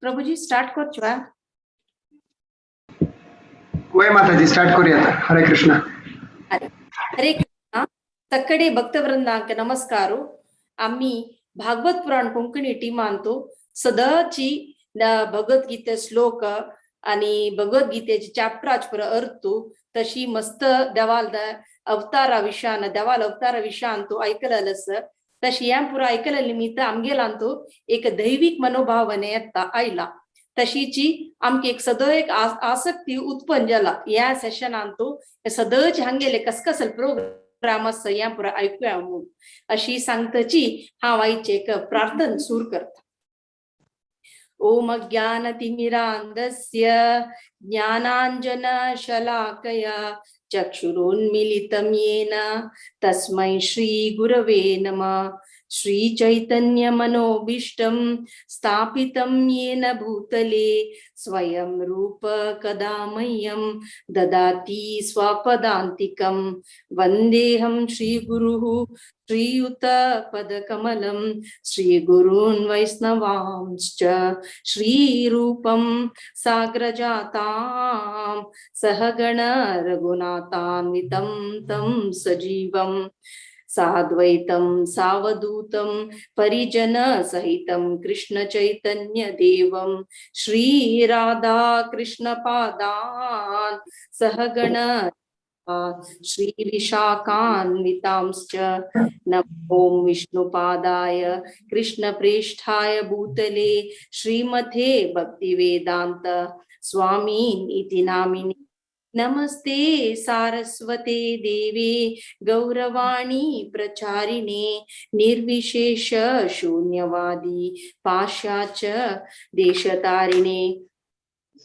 Prabhuji, start करचो. वय माताजी, स्टार्ट करूया आता. हरे कृष्णा. हरे कृष्णा. तक्कडे भक्तवृंदांक नमस्कारो. आम्ही भागवत पुराण कोंकणी टीमांतो सदाची भगवद्गीते श्लोक आणि भगवद्गीतेचे चॅप्टराच पुरा अर्थ, तशी मस्त देवाल अवतारा विषयान, देवाल अवतारा विषयान तो ऐकलंस. तशी या पुरा ऐकलं निमित्त आमगेलांतो एक दैविक मनोभावाने येता आयला. तशीची आमकी एक सद एक आसक्ती उत्पन्न जाला. या सेशनांतो सदच हांगेले कसकसल प्रोग्राम आसा, या पुरा ऐकूया म्हणून अशी सांगतची हांव आयचे एक प्रार्थन सूर करता. ओम अज्ञानतिमिरान्धस्य ज्ञानाञ्जनशलाकया चक्षुरुन्मीलितं येन तस्मै श्रीगुरवे नमः. श्रीचैतन्यमनोभीष्टं स्थापितं येन भूतले, स्वयं रूप कदा मह्यं ददाति स्वपदान्तिकं. वन्देऽहं श्रीगुरुः श्रीयुतपदकमलं, श्रीगुरून् वैष्णवांश्च, श्रीरूपं साग्रजातां सहगण रघुनाथान्वितं तं सजीवम्, साद्वैतं सावधूतं परिजन सहितं कृष्ण चैतन्य देवं, श्री राधा कृष्ण पादान् सहगण श्री विशाखान्वितांश्च. नमो विष्णुपादाय कृष्णप्रेष्ठाय भूतले, श्रीमते भक्तिवेदान्त स्वामी इति नामिने. नमस्ते सारस्वते देवे, गौरवाणी प्रचारिणे, निर्विशेष शून्यवादी पाश्चात्य देशतारिणे.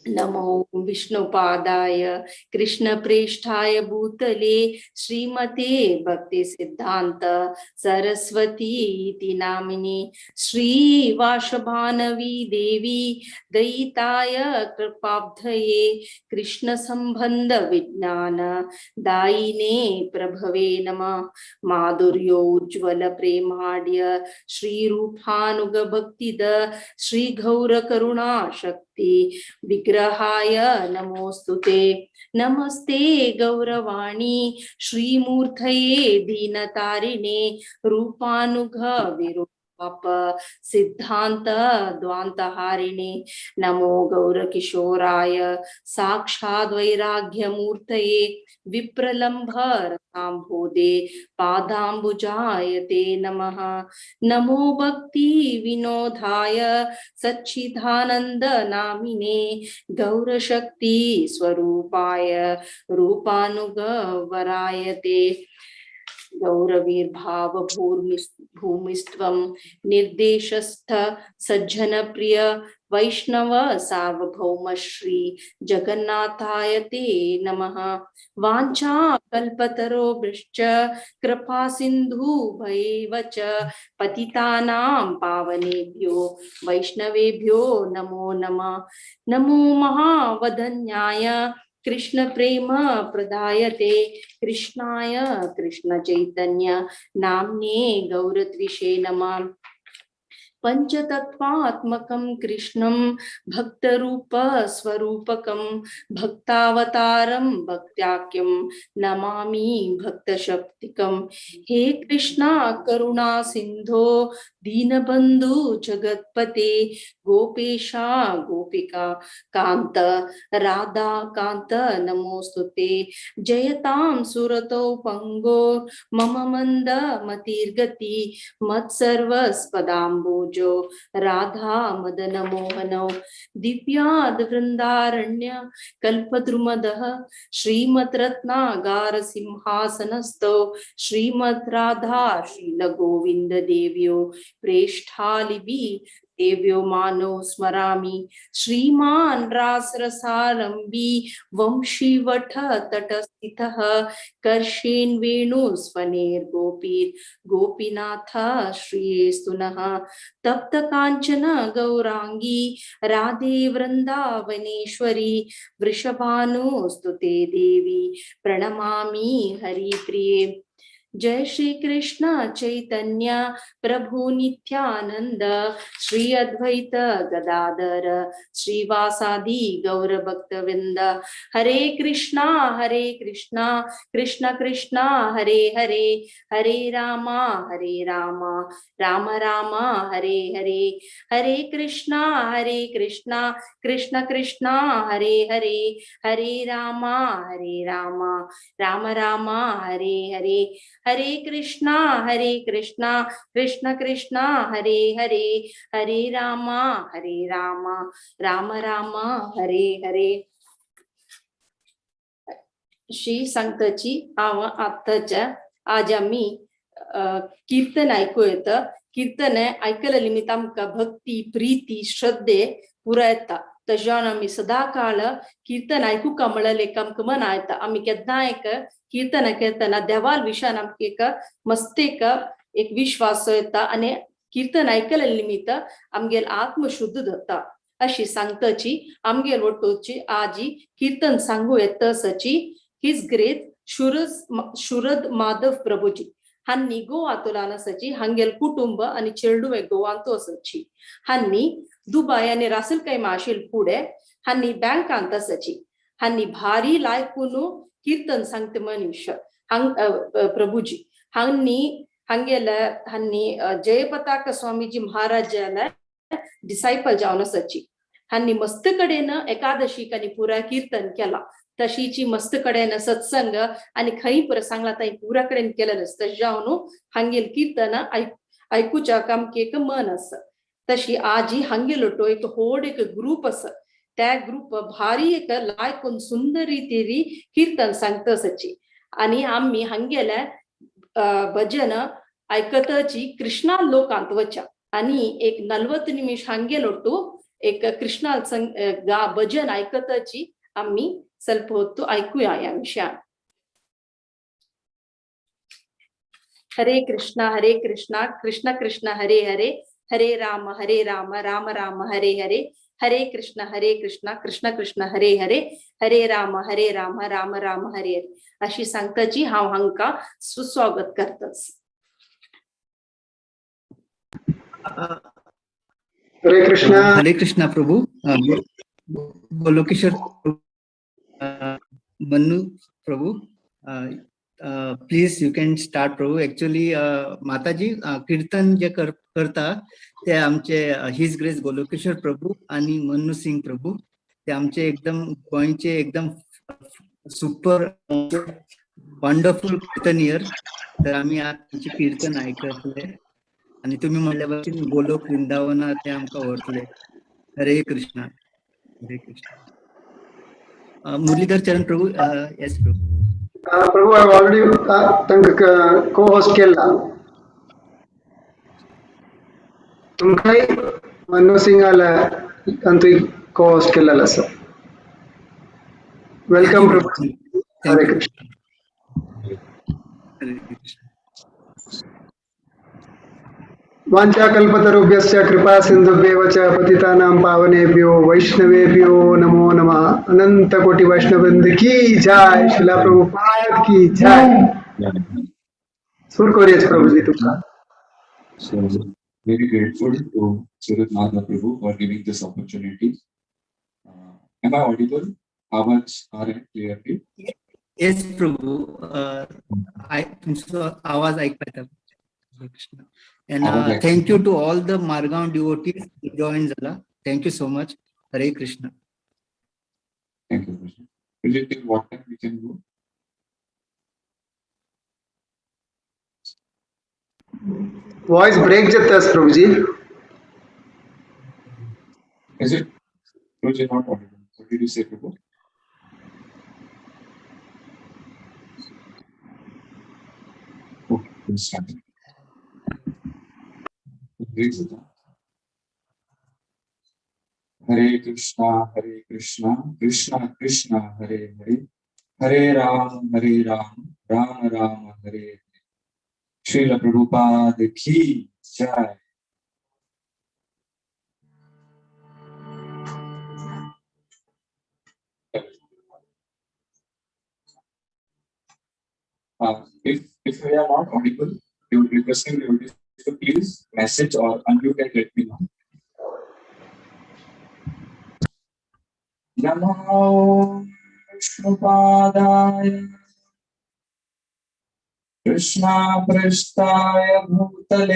नमो विष्णुपादाय कृष्णप्रेष्ठाय भूतले, श्रीमते भक्ति सिद्धांत सरस्वती इति नामिने. श्री वासभानवी देवी दयिताय कृपाब्धये, कृष्ण संबंध विज्ञान दायिने प्रभवे नमः. माधुर्योज्ज्वल प्रेमाढ्य श्री रूपानुग भक्तिद श्री गौर करुणा शक्ती विग्रहाय नमोस्तुते. नमस्ते गौरवाणी श्रीमूर्तये दीनतारिणे, रूपानुघ विरूप सिद्धांत ध्वांतहारिणे. नमो गौरकिशोराय साक्षाद् वैराग्यमूर्तये, विप्रलंभ रसाम्भोदे पादाम्बुजाय ते नमः. नमो भक्ति विनोदाय सच्चिदानंद नामिने, गौरशक्ति स्वरूपाय रूपानुगवराय ते. गौरवीर्भाव भूमिस्त्वं निर्देशस्थ सज्जन प्रिय वैष्णव सार्वभौम श्री जगन्नाथाय ते नमः. वाञ्छा कल्पतरुभ्यश्च कृपा सिन्धुभ्येव च पतितानां पावनेभ्यो वैष्णवेभ्यो नमो नमः. नमो महावदन्याय कृष्ण प्रेम प्रदायते, कृष्णाय कृष्ण चैतन्य नाम्ने गौरत्विषे नमः. पंचतत्वात्मकं कृष्णं भक्तरूप स्वरूपकं भक्तावतारं भक्त्याख्यं नमामि भक्तशक्तिकं. हे कृष्णा करुणा सिंधो दीनबंधु जगत्पते, गोपेशा गोपिका कांत राधा कांत नमोस्तुते. जयतां सुरतौ पंगो मम मंद मतिर्गति मत्सर्वस्पदाम्बोजो राधा मदन मोहनौ. दिव्याद वृंदारण्य कल्पद्रुमदः श्रीमत् रत्नागार सिंहासनस्थौ श्रीमत् राधा श्रील गोविंद देव्यो प्रेष्ठालिबि देव्यो मानो स्मरामि. श्रीमान रासरसारंबी वंशीवठ तटस्थितः कर्षेन् वेणु स्वनेर्गोपीर् गोपीनाथ श्रीस्तुनः. तप्त कांचन गौरांगी राधे वृंदावनेश्वरी वृषभानुस्तुते देवी प्रणमामि हरिप्रिये. जय श्री कृष्ण चैतन्य प्रभु नित्यानंद श्री अद्वैत गदाधर श्रीवासादि गौर भक्तवृंद। हरे कृष्णा कृष्ण कृष्ण हरे हरे, हरे रामा राम राम हरे हरे। हरे कृष्णा कृष्ण कृष्ण हरे हरे, हरे रामा राम राम हरे हरे। हरे कृष्णा कृष्ण कृष्ण हरे हरे, हरे रामा राम राम हरे हरे। श्री सांगताची हांव आत्ताच्या आज आमी कीर्तन आयकू येता। कीर्तन आयकल्या निमित्त आमकां भक्ती प्रीती श्रद्धे पुरा येता। तशें आमी सदा काळ कीर्तन आयकूंक म्हळ्यार एक आमकां मन येता। आमी केन्ना एक कीर्तन आयकतना देवाल विशयान आमकां एक मस्त एक एक विश्वास येता आनी कीर्तन आयकल्या निमित्त आमगेल आत्मशुद्ध जाता। अशी सांगताची आमगेल वटोची आजी कीर्तन सांगू येता सची his grace Shurad Madhav Prabhuji हांनी Goa आसाची, हांगेल कुटुंब आनी चेडूं गोवांतो आसाची। हांनी दुबाय आनी रासल कैमा आशिल फुडें हांनी बँकांत आसाची। हांनी भारी लायकून कीर्तन सांगता मनीश हांग प्रभुजी। हांनी हांगेले हांनी जयपताक स्वामीजी महाराजाले डिसायपल जावन आसाची। हांनी मस्त कडेन एकादशीक आनी पुराय कीर्तन केला। तशीची मस्त कडेन सत्संग आनी खंय पुरा सांगला थंय पुरा कडेन केलें आसता। तशें जावन हांगेल कीर्तन आयकुच्या आमकां एक मन आसा। तशी आजी हांगेलो तो एक व्हड एक ग्रुप आसा। त्या ग्रुप भारी एक लायकून सुंदर रितीरी कीर्तन सांगता आसाची आनी आमी हांगेले भजन आयकताची कृष्णा लोकांत वच्या आनी एक 40 निमिश हांगेलो तो एक कृष्णा गा भजन आयकताची आमी ಸ್ವಲ್ಪ ಹೊತ್ತು ऐकूया या विषयात। हरे कृष्णा कृष्ण कृष्ण हरे हरे, हरे राम राम राम हरे हरे। हरे कृष्ण कृष्ण कृष्ण हरे हरे, हरे राम राम राम हरे हरे। अशी सांगताची हांव हांकां सुस्वागत करताच। हरे कृष्णा। हरे कृष्णा प्रभु। Golokeshwar Mannu Prabhu, please you can start Prabhu. Actually Mataji कीर्तन जे करता ते आमचे his grace Golokeshwar प्रभू आणि मन्नू सिंग प्रभू, ते आमचे एकदम गोंयचे एकदम सुपर वंडरफुल कीर्तनियर। तर आमी आज तांचे कीर्तन आयकतले आनी तुमी म्हणल्या भशेन गोलोक वृंदावना ते आमकां व्हरतले। हरे कृष्णा, हरे कृष्णा। मुरलीधर चरण प्रभु, येस प्रभु। प्रभु हांवें ऑलरेडी तांकां को होस्ट केला। तुमकांय मन्नू सिंगाला अंतूय को होस्ट केलेलो आसा। Welcome Prabhu. Hare Krishna. Hare Krishna. वाञ्छाकल्पतरुभ्यश्च कृपा सिन्धुभ्येव च पतितानां पावनेभ्यो वैष्णवेभ्यो नमो नमः। अनंत कोटि वैष्णववृंद की जय, श्रीला प्रभुपाद की जय। सुर करूया प्रभुजी तुमका। So very grateful to Surat Madhav Prabhu for giving this opportunity. Am I audible? आवाज आ रहा है clearly? Yes Prabhu, तुमचो आवाज ऐकता येता। Krishna. And thank you to all the Margaon devotees who joined Zala. Thank you so much. Hare Krishna. Thank you, Krishna. Will you tell what time we can go? Voice break जाता Prabhuji. Is it Prabhuji not audible? What did you say, Prabhu? Okay, we'll start. Hare Krishna, Krishna Krishna, Hare Hare, Hare Ram, Ram Ram, Hare Hare. Srila Prabhupada ki jai. If If we are not audible, we would requesting devotees to please message or unmute and let me know. Namo Vishnupadaya Krishna Prasthaya Bhutale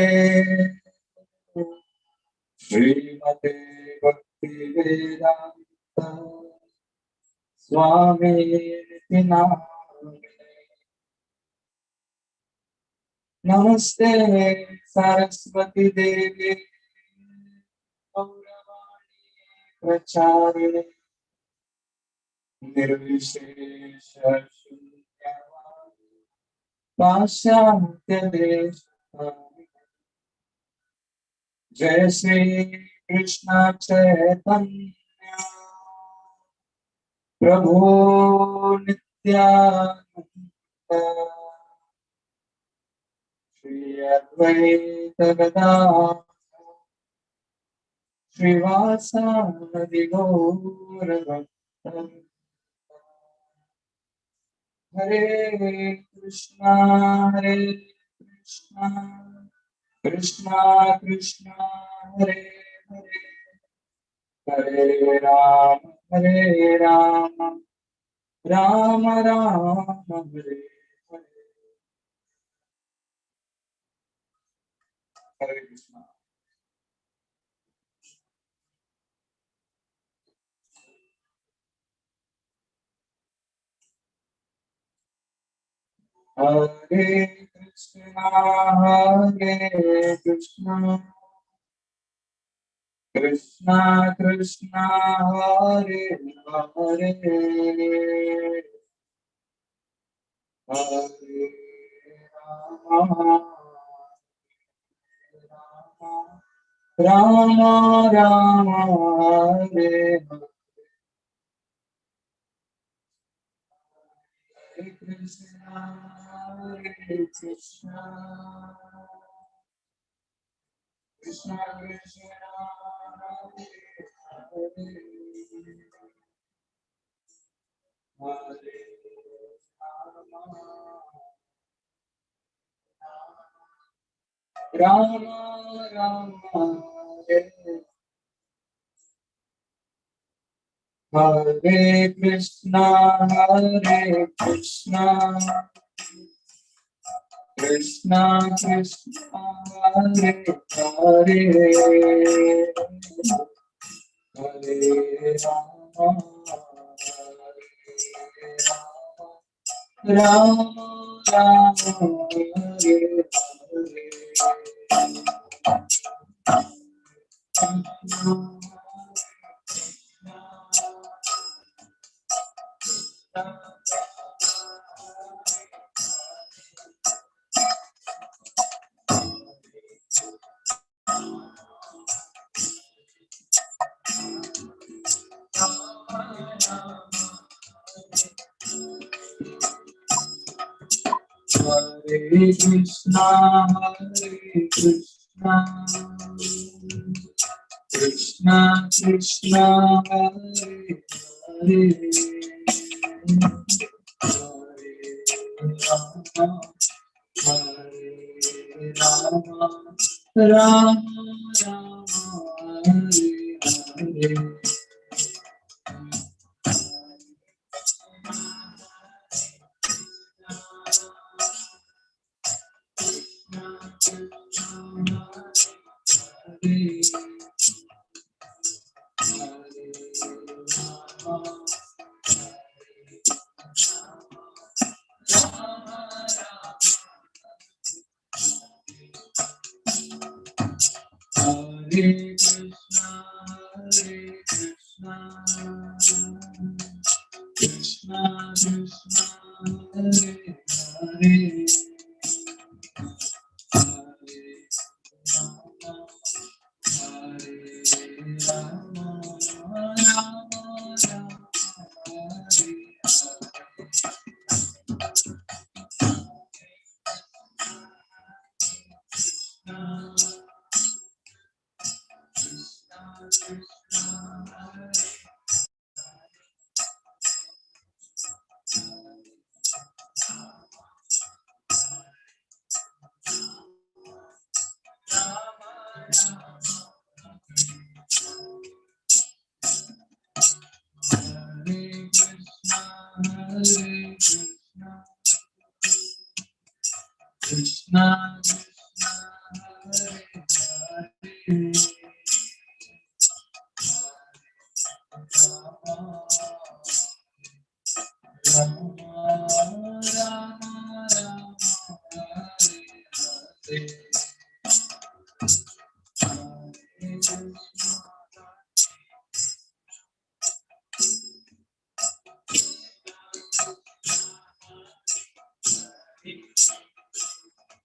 Srimate Bhakti Vedanta Swami Namine. Namaste Saraswati Devi Gauravani Pracharine Nirvishesha Shunyavadi Pashyatya Deshatarine. Jai Shri Krishna Chaitanya Prabhu Nityananda Shri Advaita Gadadhara Shrivasadi Gaura Bhakta. Hare Krishna Hare Krishna Krishna Krishna Hare Hare, Hare Rama Hare Rama Rama Rama Hare Hare. Hare Krishna. Hare Krishna Hare Krishna Krishna Krishna Hare Hare, Hare Rama Rama Rama Hare Hare. Hare Krishna Hare Krishna Krishna Krishna Hare Hare, Hare Rama Rama Rama Hare Hare Krishna Hare Krishna Krishna Krishna Hare Hare, Hare Rama Hare Rama Rama Rama Hare Hare. Hare Krishna, Hare Krishna, Krishna Krishna, Hare Hare, Hare Rama, Hare Rama, Rama Rama, Hare Hare. Hare Krishna, Hare Krishna, Krishna Krishna, Hare Hare, Hare Rama, Hare Rama, Rama Rama, Hare Hare. Krishna, Krishna, Hare Krishna Krishna Hare Hare Rama Rama Rama Hare Hare Krishna.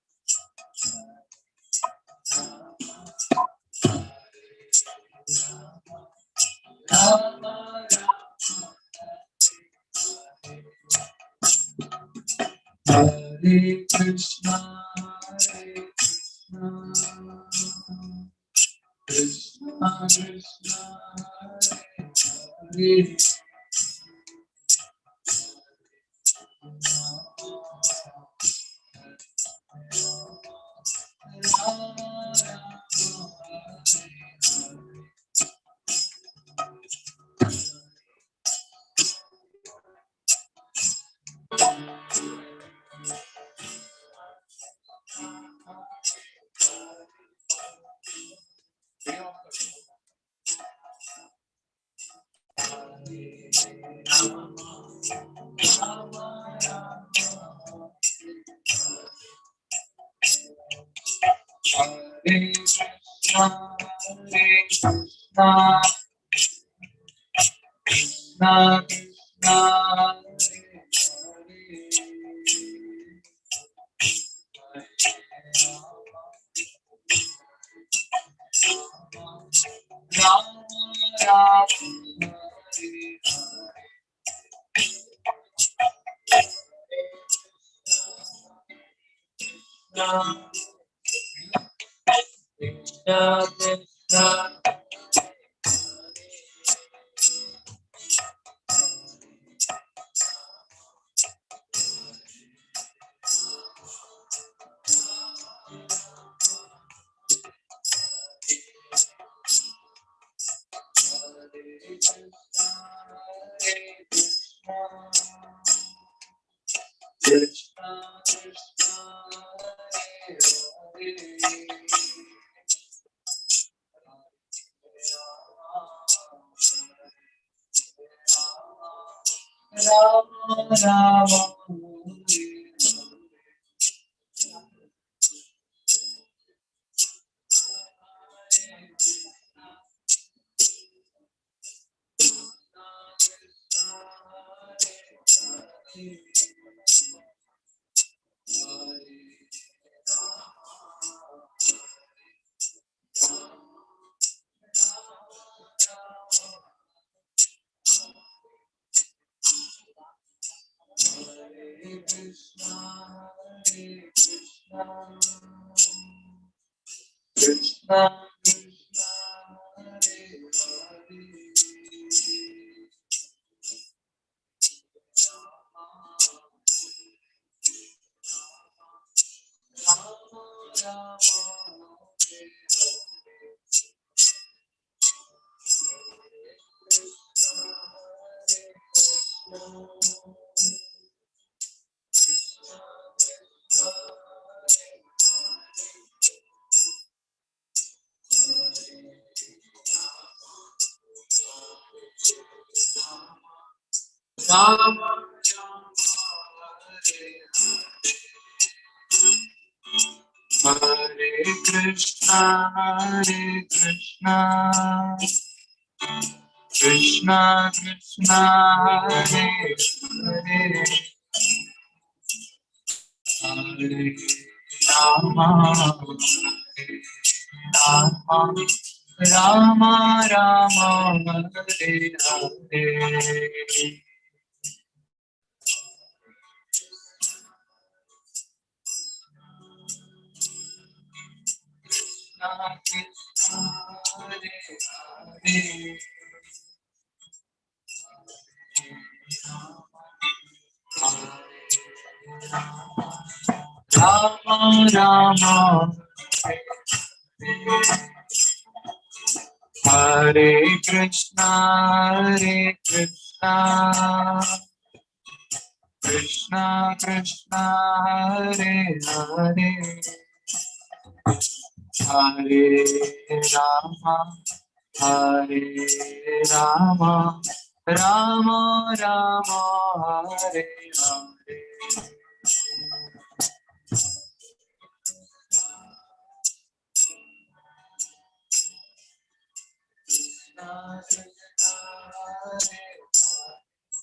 Rama Rama Hare Krishna Hare Krishna Krishna Krishna Hare Hare Rama Rama Hare Hare. Hare Krishna, Hare Krishna, Krishna Krishna, Hare Hare, Rama Rama, Hare Hare. Krishna Krishna Krishna. Krishna Krishna Hare Hare. Rama Rama Hare Hare Krishna, Hare Krishna, Krishna Krishna, Hare Hare. Rama Rama, Hare Hare. Krishna, Hare Krishna. Rama Rama Hare Hare. Hare Krishna Hare Krishna Krishna Krishna Hare Hare. Hare Rama Hare Rama Rama Rama Hare Hare. Krishna Krishna Hare Hare. Rama Rama Hare Krishna Hare Krishna Krishna Krishna Hare Hare, Hare Rama Hare Rama Rama Rama Hare Hare. Krishna Krishna Hare Hare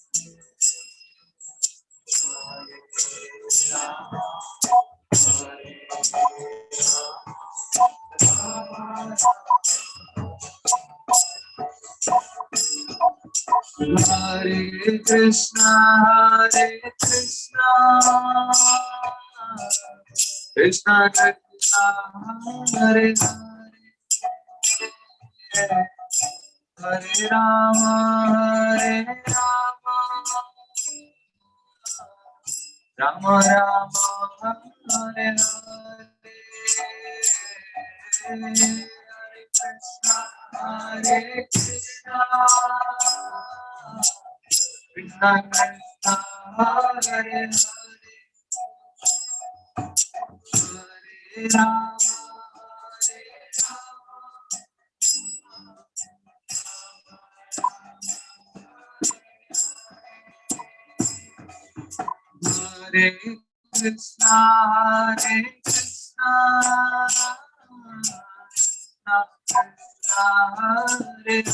Rama Hare Rama Hare Krishna, Hare Krishna, Krishna Krishna, Hare Hare, Hare Rama, Hare Rama, Rama Rama, Hare Hare, Hare Krishna, Hare Krishna, Krishna Krishna, Hare Hare, Hare Rama, Hare Rama. Hare Krishna, Hare Krishna, Krishna Krishna, Hare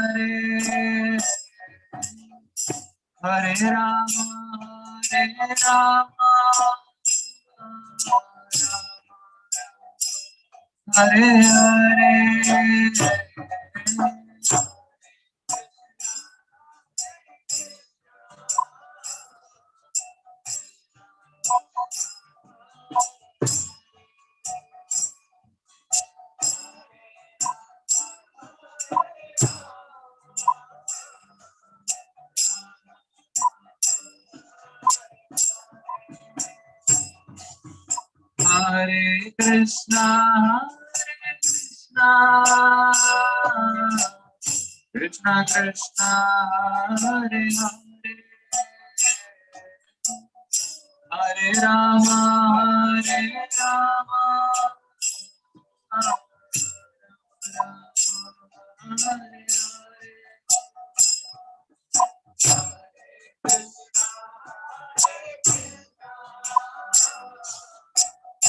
Hare, Hare Rama, Hare Rama, Rama Hare Hare. Hare Krishna, Hare Krishna, Krishna Krishna, Hare Hare, Hare Rama, Hare Rama, Hare Hare. Hare Krishna,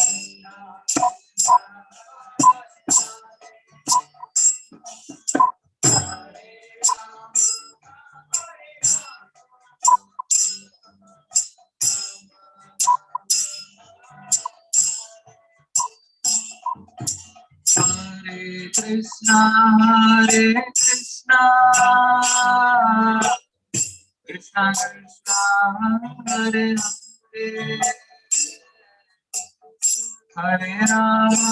Hare Krishna, Krishna Krishna, Hare Hare, Hare Rama, Hare Rama, Rama Rama, Hare Hare. Hare Krishna, Hare Krishna, Krishna Krishna, Hare Hare, Hare Rama,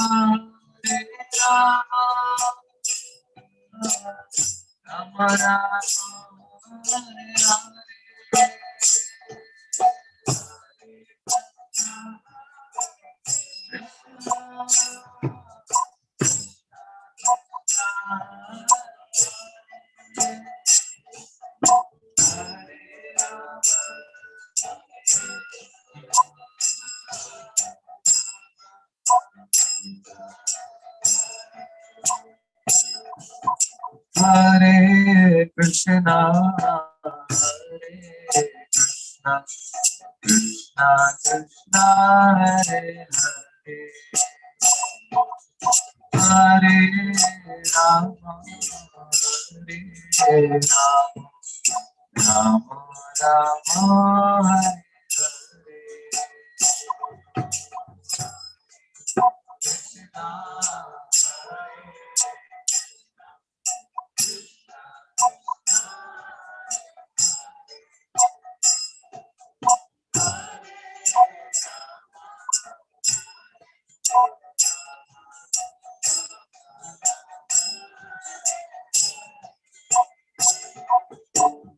Hare Rama, Rama Rama, Hare Hare. Hare Krishna, Hare Krishna, Krishna Krishna, Hare Hare, Hare Rama, Hare Rama, Rama Rama,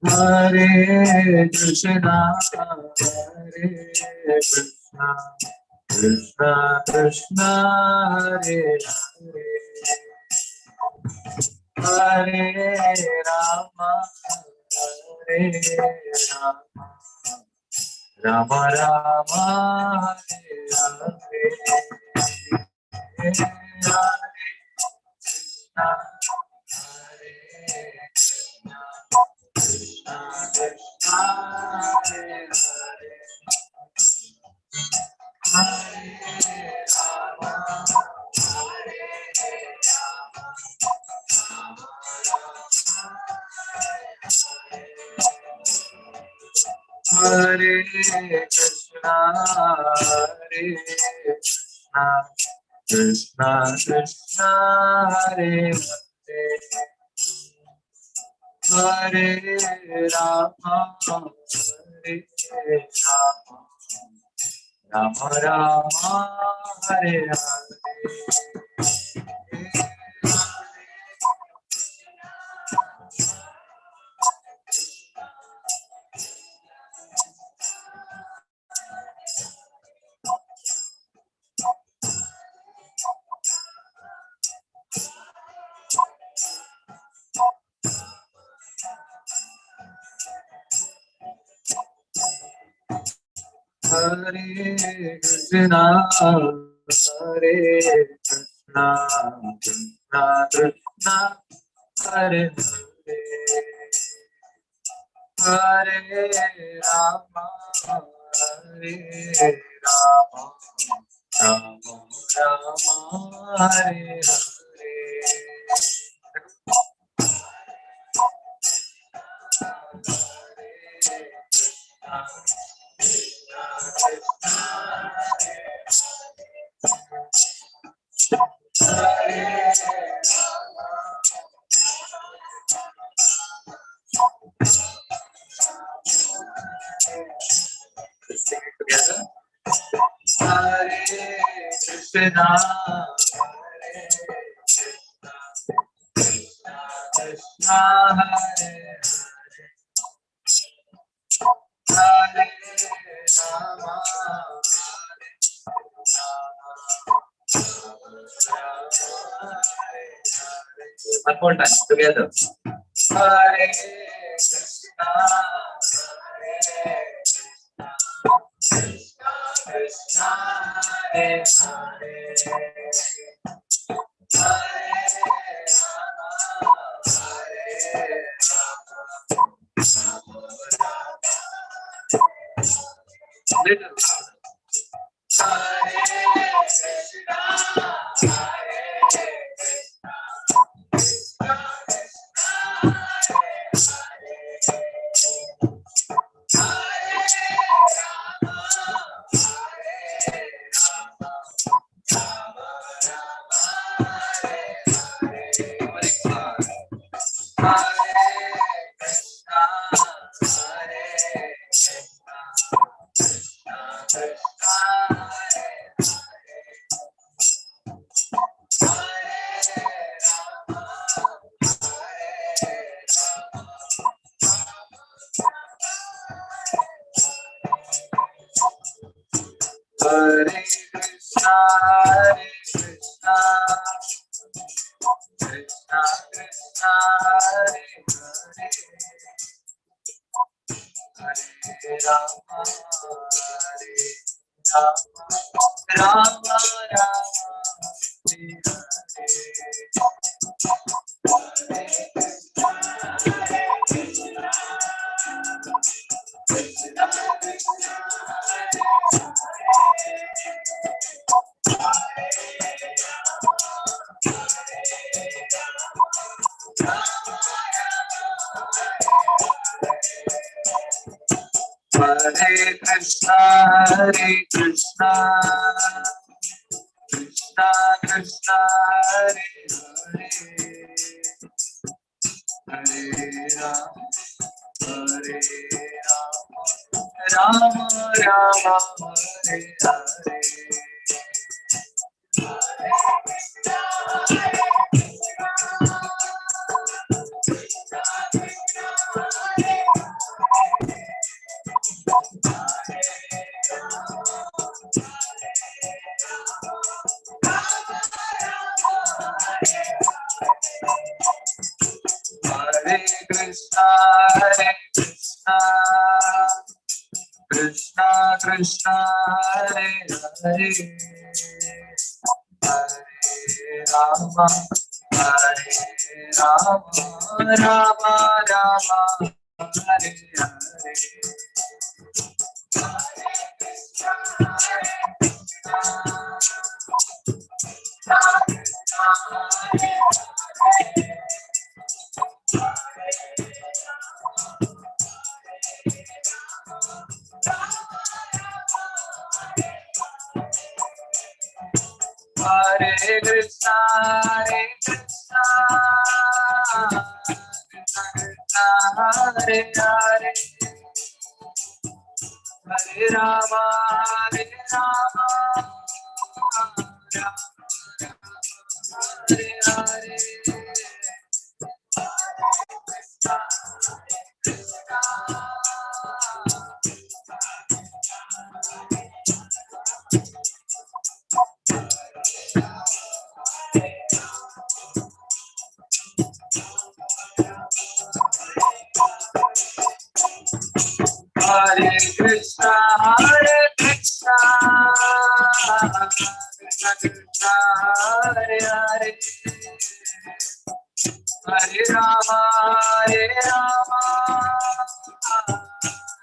Hare Hare. Krishna, Hare Hare Krishna, Hare Krishna, Krishna Krishna, Hare Hare, Hare Rama, Hare Rama, Rama Rama, Hare Hare, Hare Krishna, Hare Krishna. Krishna Krishna, Hare Hare, Hare Rama, Hare Rama, Rama Rama, Hare Hare Krishna, Hare Krishna, Krishna Krishna, Hare Hare. Hare Rama, Hare Rama, Rama Rama, Hare Hare. Hare Krishna, Hare Krishna, Krishna Krishna, Hare Hare, Hare Rama, Hare Rama, Rama Rama, Hare Hare. Let's sing it together. Hare Krishna, Hare Krishna, Krishna Krishna, Hare Hare, Hare Rama, Hare Rama, Rama Rama, Hare Hare. One more time together. Hare Krishna, Hare Krishna, Krishna Krishna, Hare Hare, Hare Rama, Hare Rama, Rama Rama. Little louder. Hare Krishna, Hare Krishna, Krishna Krishna, Hare Hare, Hare Rama, Hare Rama, Rama Rama, Hare Hare. Hare Krishna, Hare Krishna, Krishna Krishna, Hare Hare, Hare Rama, Hare Rama, Hare Krishna, Hare Krishna, Krishna Krishna, Hare Hare, Hare Rama, Hare Rama, Rama Rama, Hare Hare. Hare Krishna, Hare Krishna, Krishna Krishna, Hare Hare, Hare Rama, Hare Rama, Rama Rama, Hare Hare. Hare Krishna, Hare Krishna, Krishna Krishna, Hare Hare, Hare Rama, Hare Rama, Rama Rama, Hare Hare. Hare Krishna, Hare Krishna, Krishna Krishna, Hare Hare, Hare Rama, Hare Rama, Rama Rama, Hare Hare. Hare Krishna, Hare Krishna, Krishna Krishna, Hare Hare, Hare Rama, Hare Rama, Rama Rama, Hare Hare. Hare Krishna, Hare Krishna, Krishna Krishna, Hare Hare, Hare Rama, Hare Rama,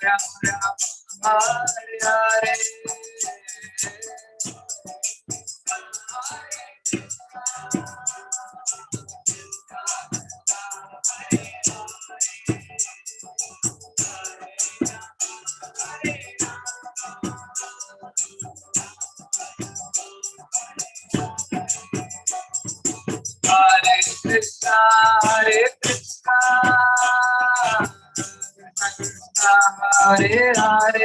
Rama Rama, Hare Hare. Hare Krishna, Hare Krishna, Krishna Krishna, Hare Hare,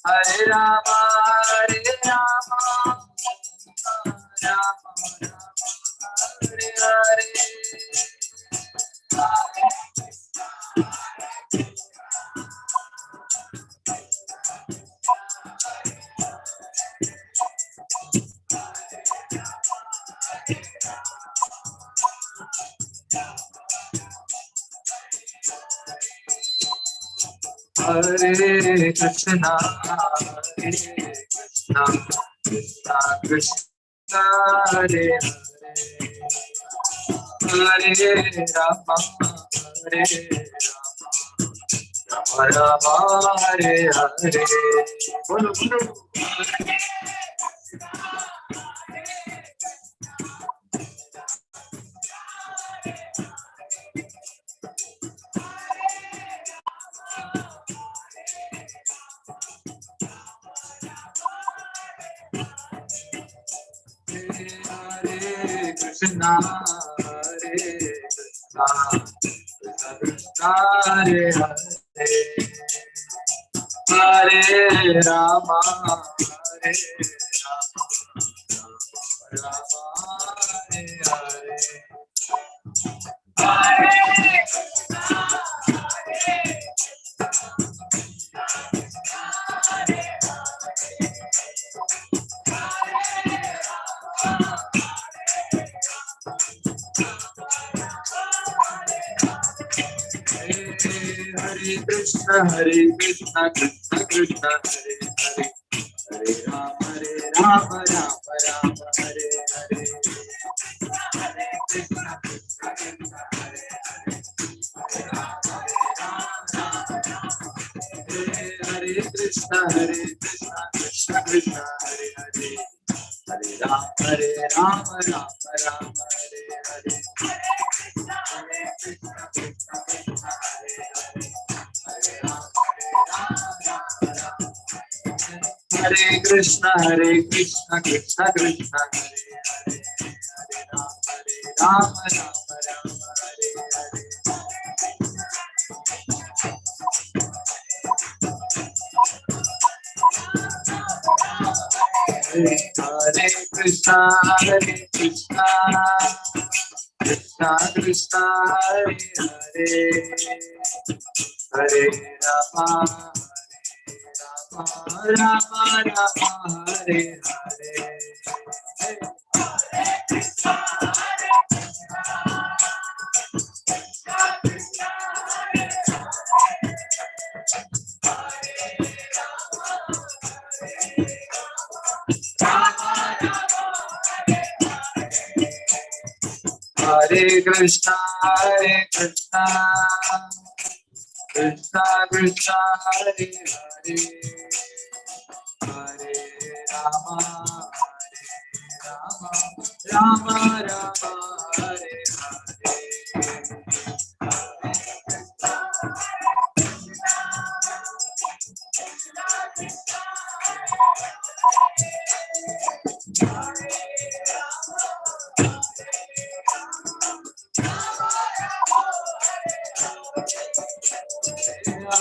Hare Rama, Hare Rama, Rama Rama, Hare Hare. Hare Krishna, Hare Krishna, Krishna Krishna, Hare Hare, Hare Rama, Hare Rama, Rama Rama, Hare Hare. Bolo, bolo. Hare Krishna, Hare Krishna, Krishna Krishna, Hare Hare, Hare Rama, Hare Rama, Rama Rama, Hare Hare. Hare Krishna, Hare Krishna, Hare Krishna, Krishna Krishna, Hare Hare, Hare Rama, Hare Rama, Rama Rama, Hare Hare. Hare Krishna, Krishna Krishna, Hare Hare, Hare Rama, Hare Rama, Rama Hare Hare Krishna, Hare Krishna, Krishna Krishna, Hare Hare, Hare Rama, Hare Rama, Rama Rama, Hare Hare. Hare Krishna, Krishna Krishna, Hare Hare, Hare Rama, Hare Krishna, Krishna Krishna, Hare Hare, Hare Rama, Hare Rama, Rama Rama, Hare Hare. Hare Krishna, Hare Krishna, Krishna Krishna, Hare Hare, Hare Rama, Hare Rama, Rama Rama, Hare Hare. Hare Krishna, Hare Krishna, Krishna Krishna, Hare Hare, Hare Rama, Hare Rama, Rama Rama, Hare Hare.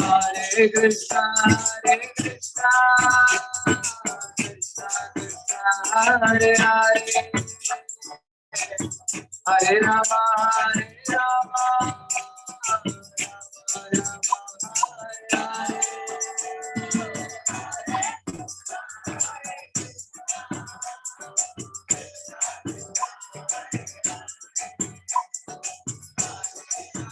Hare Krishna, Hare Krishna, Krishna Krishna, Hare Hare, Hare Rama, Hare Rama, Rama Rama, Hare Hare. Hare Krishna, Hare Krishna, Krishna Krishna, Hare Hare,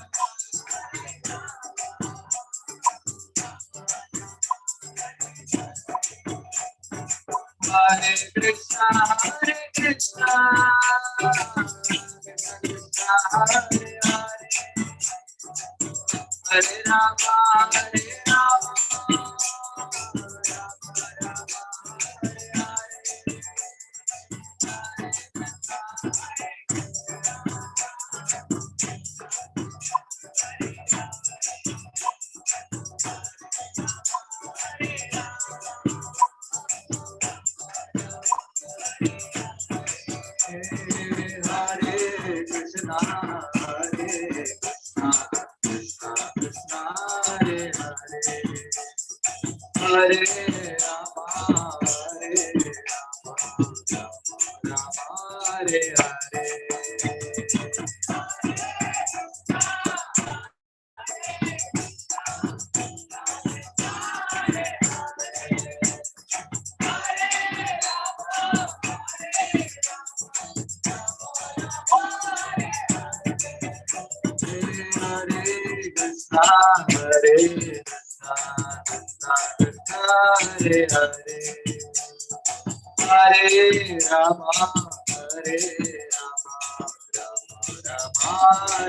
Hare Rama, Hare Rama, Rama Rama, Hare Hare. Hare Krishna, Hare Krishna, Krishna Krishna, Hare Hare, Hare Rama, Hare Rama, Rama Rama,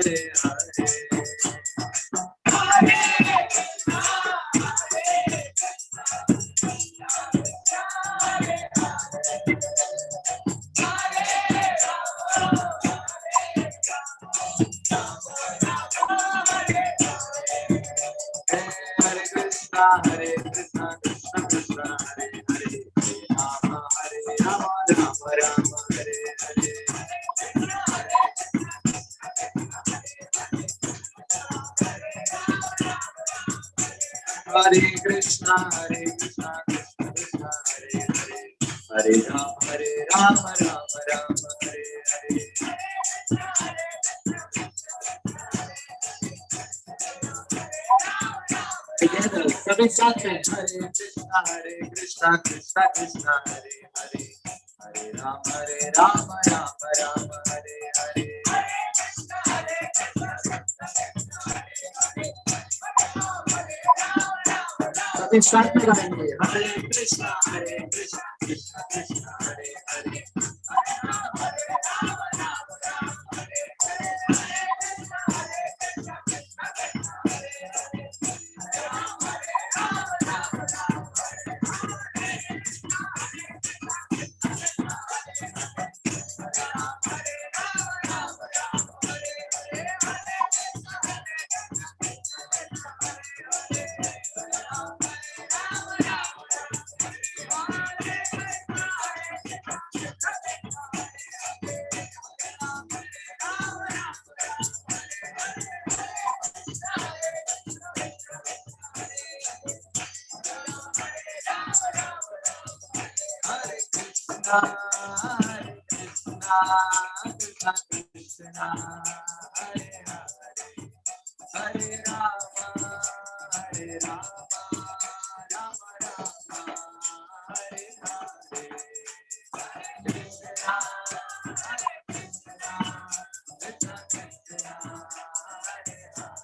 Hare Hare. Hare Krishna, Hare Krishna, Krishna Krishna, Hare Hare, Hare Rama, Hare Rama, Rama Rama, Hare Hare. Hare Krishna, Hare Krishna, Krishna Krishna, Hare Hare, Hare Rama, Hare Rama, Rama Rama, Hare Hare. Hare Krishna, Hare Krishna, Krishna Krishna, Hare Hare, Hare Rama, Hare Rama, Rama Rama, Hare Hare. Together, सभी साथ में Hare Krishna, Krishna Krishna, Hare Hare, Hare Rama, Rama Rama, Hare Hare. सभी साथ में गाएंगे Hare Krishna, Krishna Krishna, Hare Hare. Krishna, Hare Krishna, Krishna Krishna, Hare Hare, Hare Rama, Hare Rama, Rama Rama, Hare Hare, Hare Krishna, Hare Krishna, Krishna Krishna, Hare Hare,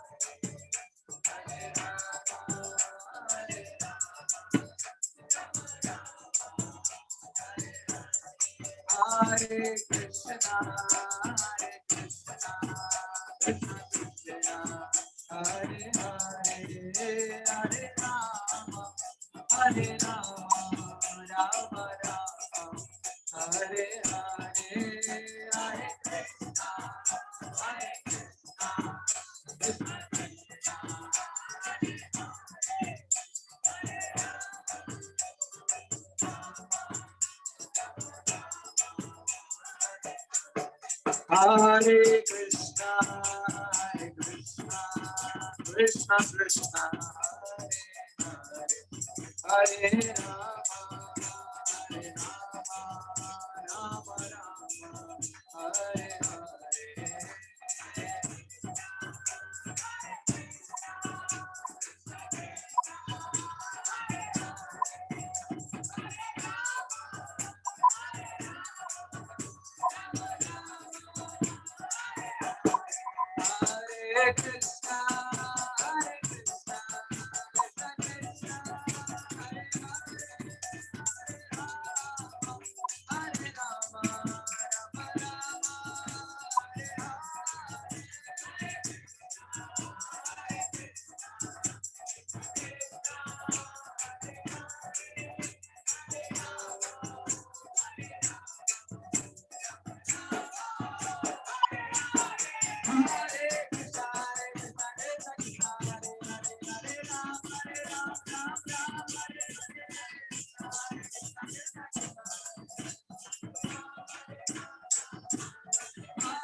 Hare Rama, Hare Rama, Rama Rama, Hare Hare. Hare Krishna, Hare Krishna, Krishna Krishna, Hare Hare, Hare Rama, Hare Rama, Rama Rama, Hare Hare, Hare Krishna, Hare Krishna, Krishna Krishna, Hare Hare, Hare Hare Krishna, Hare Krishna, Krishna Krishna, Hare Hare, Hare Rama, Hare Rama, Rama Rama, Hare Hare. Hare Krishna, Hare Krishna, Krishna Krishna, Hare Hare, Hare Rama, Rama Rama, Hare Hare. Hare Krishna, Hare Krishna, Krishna Krishna, Hare Hare, Hare Rama, Hare Rama, Rama Rama, Hare Hare, Hare Krishna, Krishna Krishna, Hare Krishna, Hare Krishna, Krishna Krishna, Hare Hare, Hare Rama, Hare Rama, Rama Rama, Hare Hare, Hare Krishna, Hare Krishna, Krishna Krishna, Hare Hare,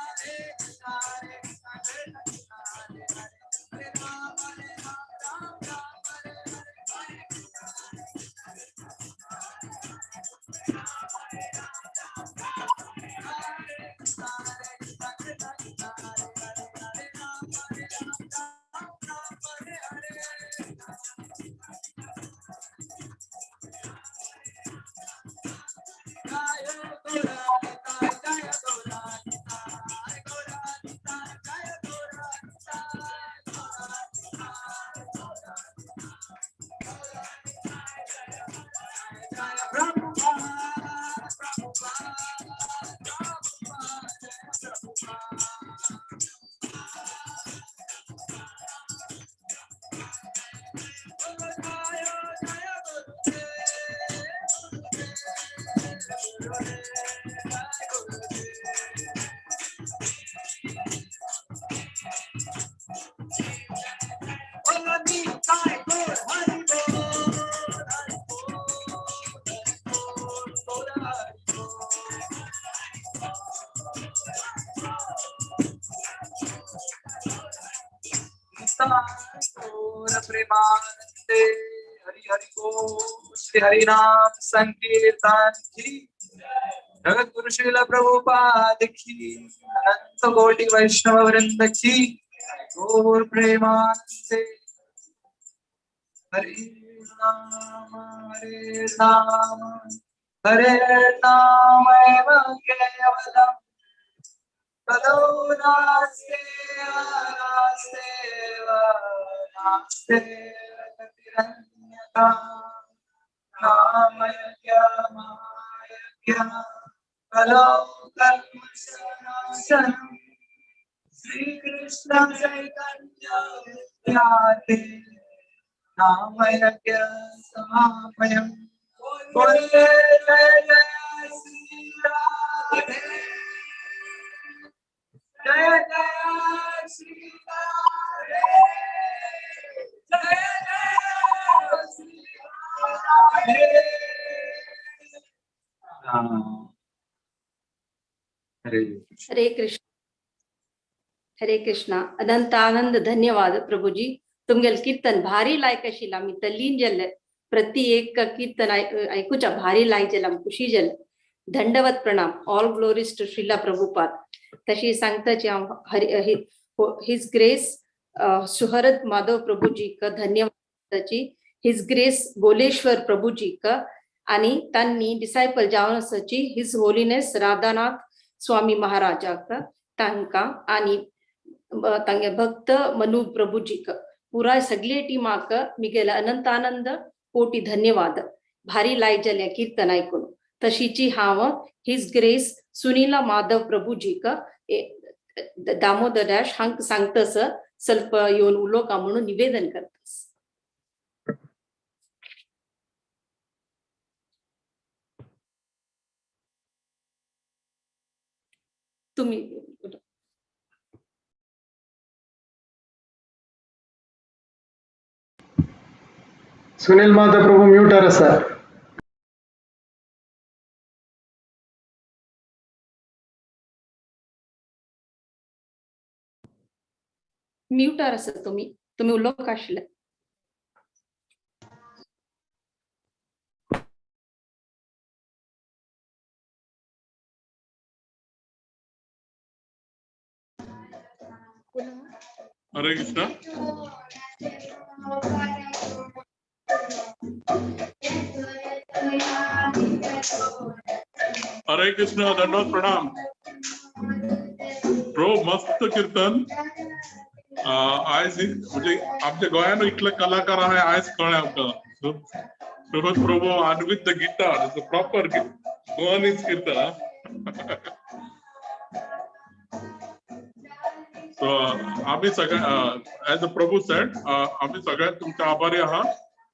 Hare Krishna, Hare Krishna, Krishna Krishna, Hare Hare, Hare Rama, Hare Rama, Rama Rama, Hare Hare. Jaya Gaura Nitai, Jaya Gaura Nitai, Gaura Nitai, Jaya Gaura Nitai, Gaura Nitai, Gaura Nitai, Jaya Prabhupada, Prabhupada, Prabhupada, Jaya Prabhupada. Jaya Jaya Gurudev, Gurudev, Jaya Gurudev. Bolo Nitai Gaur Hari Bol, Hari Bol, Hari Bol, Gaur Hari Bol. Gaur Premanande, Hari Hari Bol, Shri Hari Naam Sankirtan ki Jagat Guru Srila Prabhupada ki, Ananta Koti Vaishnava Vrinda ki, Gaur Premanande, Hare Rama Hare Rama, Hare Rama eva kevalam, Kalau nasteva nasteva nasteva gatiranyata, Namayagya mayagya, kalau kalmashanashanam, Shri Krishna Chaitanya Nityanande, Namayagya Samamayam. Bole Jaya Jaya Shri Radhe, Jaya Jaya Shri Radhe, Jaya Jaya Shri Radhe. Hare Hare Krishna, Hare Krishna. अनंत आनंद धन्यवाद प्रभुजी. तुमगेल कीर्तन भारी लायक आशिल्लें. आमी तल्लीन जाल्ले. प्रति एक कीर्तन ऐकूच्या भारी लायक जालें, आमी खुशी जाले. दंडवत प्रणाम. All glories to Srila Prabhupada. तशी सांगताची हांव हरी his grace सुहरद माधव प्रभुजीक धन्यवाद, his grace Goleshwar प्रभुजीक आणि तांनी डिसायपल जावन आसाची his holiness Radhanath स्वामी महाराजाक तांकां आणि तांगे भक्त मनु प्रभुजीक पुराय सगळे टीमाक मिगेल अनंत आनंद कोटी धन्यवाद. भारी लायक जाल्या कीर्तन ऐकून. तशीची हांव his grace Sunila Madhav प्रभुजीक Damodar dash हांक सांगतस ಸ್ವಲ್ಪ येवन उलोवका म्हणून निवेदन करतस. तुम्ही सुनील माधव प्रभू म्यूटर आसा. म्युटार आसा तुम्ही, तुम्ही उलोवंक आशिल्ले. हरे कृष्णा. हरे कृष्णा, दंडवत प्रणाम. प्रो मस्त कीर्तन. आयज म्हणजे आमच्या गोंयान इतले कलाकार आहाय आयज कळ्ळें आमकां. सुरज प्रभू आनी with the guitar, proper Goan is kirtan. So आम्ही सगळे एज अ प्रभू सेड आम्ही सगळ्यात तुमचे आभारी आहा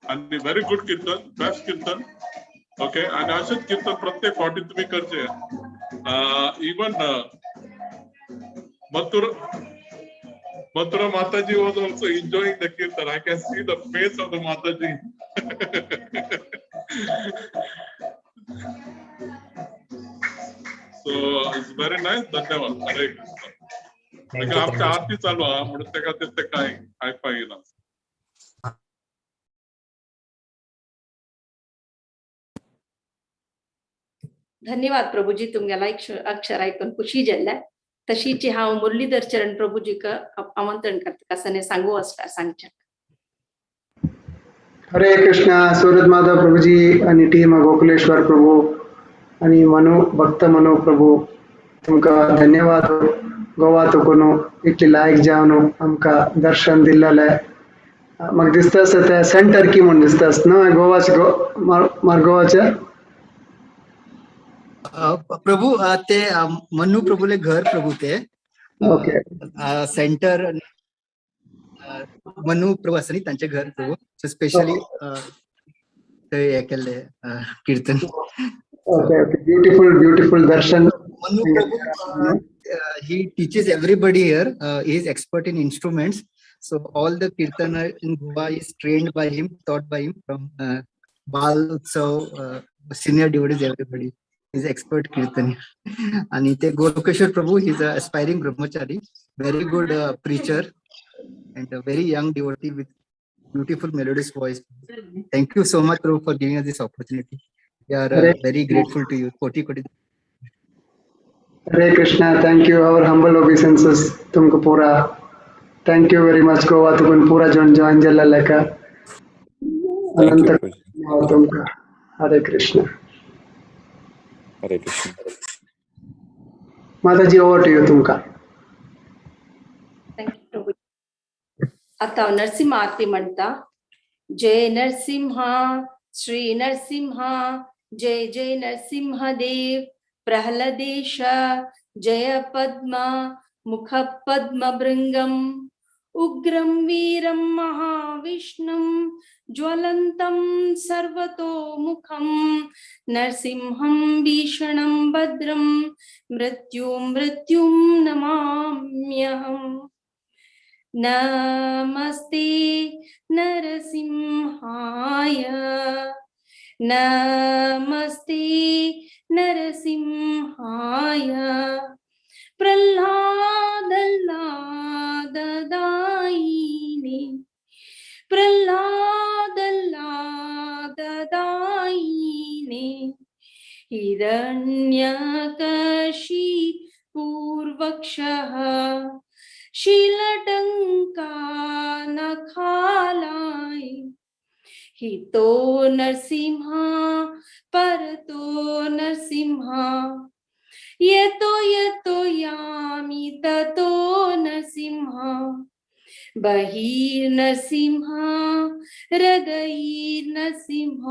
आणि व्हेरी गुड कीर्तन, बेस्ट कीर्तन. ओके, आणि अशेंच कीर्तन प्रत्येक फावटी तुम्ही करचे. Even Mathura Mataji was also enjoying the kirtan. I can see the face of the Mataji. So it's very nice. धन्यवाद. हरे कृष्ण. Thank you. आमच्या आरती चालू हा म्हणून तेका ते काय आयकपाक येना. धन्यवाद प्रभुजी, तुमगेला अक्षर ऐकून खुशी जाल्ल्या. तशीची हांव मुरलीधर चरण प्रभुजीक आमंत्रण करता कसने सांगू आसता सांगच्या. हरे कृष्णा. सूरज माधव प्रभुजी आणि टीम गोकुलेश्वर प्रभू आणि मनु भक्त मनु प्रभू तुमकां धन्यवाद. गोवा तुकून इतली लायक जावन आमकां दर्शन दिल्लें. म्हाका दिसता आसा ते सेंटर की म्हूण दिसता आसा न्हय गोवाचे मार्गोवाचे प्रभू ते मनु प्रभूले घर प्रभू ते ओके सेंटर मनु प्रभू आसा न्ही तांचे घर प्रभू. सो स्पेशली थंय हे केल्ले कीर्तन. ओके ओके, ब्युटिफूल ब्युटिफूल दर्शन. Manu Prabhu, he teaches everybody here. He is expert in instruments. So all the kirtaner in Goa is trained by him, taught by him from Bal Utsav, senior devotees, everybody. He is expert kirtani. And te Golokeshwar Prabhu, he is an aspiring brahmachari, very good preacher and a very young devotee with beautiful melodious voice. Thank you so much, Prabhu, for giving us this opportunity. We are very grateful to you. Koti koti. Hare Krishna. Thank you. Our humble obeisances तुमको पूरा. Thank you very much. Goa तुकून पूरा जण join जाल्ला लेखा. अनंत धन्यवाद तुमका. हरे कृष्ण. हरे कृष्ण. माताजी, over two you तुमका. Thank you Prabhu. आता हांव नरसिंह आरती म्हणटा. जय नरसिंहा श्री नरसिंहा जय जय नरसिंह देव प्रहलदेश जय पद्म मुख पद्म भृंगम उग्रं वीरं महाविष्णुं ज्वलन्तं सर्वतोमुखं नरसिंहं भीषणं भद्रं मृत्युं मृत्युं नमाम्यहम्. नमस्ते नरसिंहाय नमस्ते नरसिंहाय प्रह्लादलाददायिने प्रह्लादलाददायिने हिरण्यकशिपूर्वक्षः शिलटङ्का नखालाय हितो नरसिंह परतो नरसिंह यतो यतो यामि ततो नरसिंह बहिर्नरसिंह हृदयैर्नरसिंह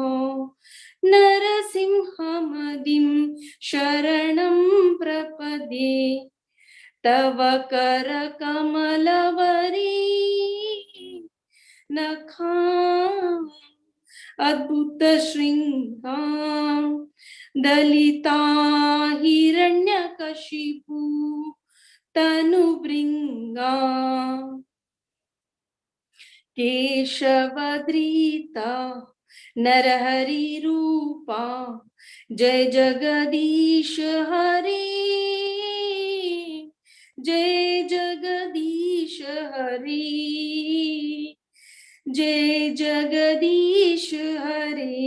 नरसिंहमदिं शरणं प्रपदे तव करकमलवरी नखा अद्भुत शृंगां दलिता हिरण्यकशिपु तनुभृङ्गा केशवद्रीता नरहरि रूपा जय जगदीश हरे जय जगदीश हरे जय जगदीश हरे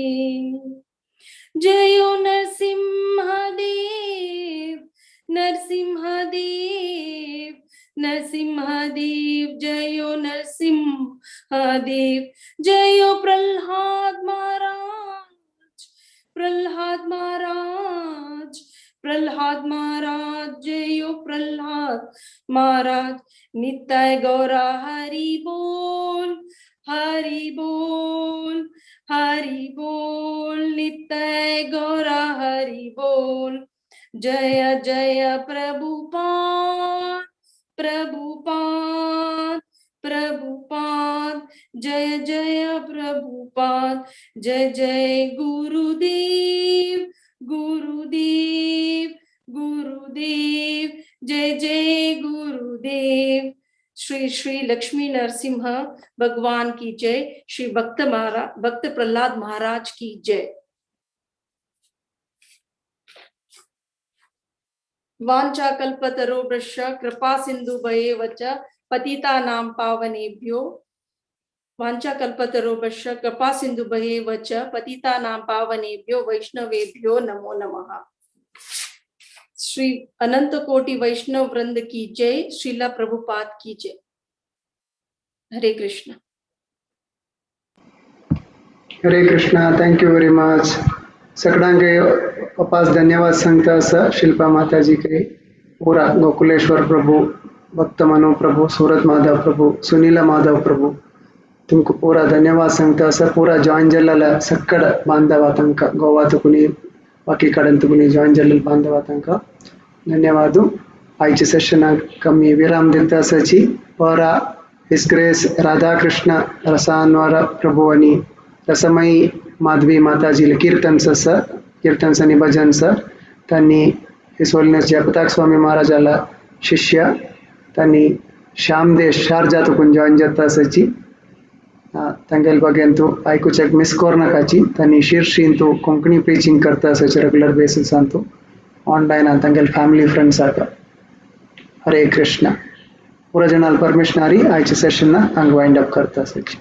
जयो नरसिंह देव नरसिंह देव नरसिंह देव जयो नरसिंह देव जयो प्रहलाद महाराज प्रहलाद महाराज प्रहलाद महाराज जयो प्रहलाद महाराज। नित्य गौरा हरि बोल हरि बोल हरि बोल नित्य गौरा हरि बोल। जय जय प्रभुपाद प्रभुपाद प्रभुपाद जय जय प्रभुपाद जय जय गुरुदेव गुरुदेव गुरुदेव जय जय गुरुदेव। श्री श्री लक्ष्मी नरसिंह भगवान की जय। श्री भक्त महाराज भक्त प्रहलाद महाराज की जय। वांछा कल्पतरुभ्यश्च कृपा सिंधु भयेव च पतितानां पावनेभ्यो वांछा कल्पतरुभ्यश्च कृपा सिंधु भयेव च पतितानां पावनेभ्यो वैष्णवेभ्यो नमो नमः। श्री अनंत कोटि वैष्णव वृंद की जय। श्रीला प्रभुपाद की जय। Hare Krishna. Hare Krishna. Thank you very much. सगळ्यांके अपास धन्यवाद सांगता आसा शिल्पा माताजी के पूरा गोकुलेश्वर प्रभु भक्त मनो प्रभु सूरत माधव प्रभु सुनीला माधव प्रभु तुमको पूरा धन्यवाद सांगता आसा। पूरा जॉईन जाल्ल्या सक्कड बांधवा तांकां गोवा तुकुनी बाकी कडेन तुकुनी जॉईन जाल्ले बांधवा तांकां धन्यवाद। आयच्या सेशनाक कमी विराम दिता आसाची परा his grace Radhakrishna रसान्वर प्रभु आनी रसमयी माधवी माताजी कीर्तन्स आसा कीर्तन्स आनी भजन्स तांणी his holiness Jayapatak स्वामी महाराजाला शिष्य तांणी श्यामदेश शारजा तुकून जॉईन जाता आसाची तांगेले बागेन तूं आयकुच्याक मिस कोरनाकाची। तांणी शिर्शीन तूं कोंकणी प्रिचींग करता आसाची रेगुलर बेसिसान तूं ऑनलायनान तांगेले फॅमिली फ्रेंड्साक। हरे कृष्ण. पुरा जणाल परमिशन हारी आयच्या सेशन हांगा वायंड अप करता आसाची।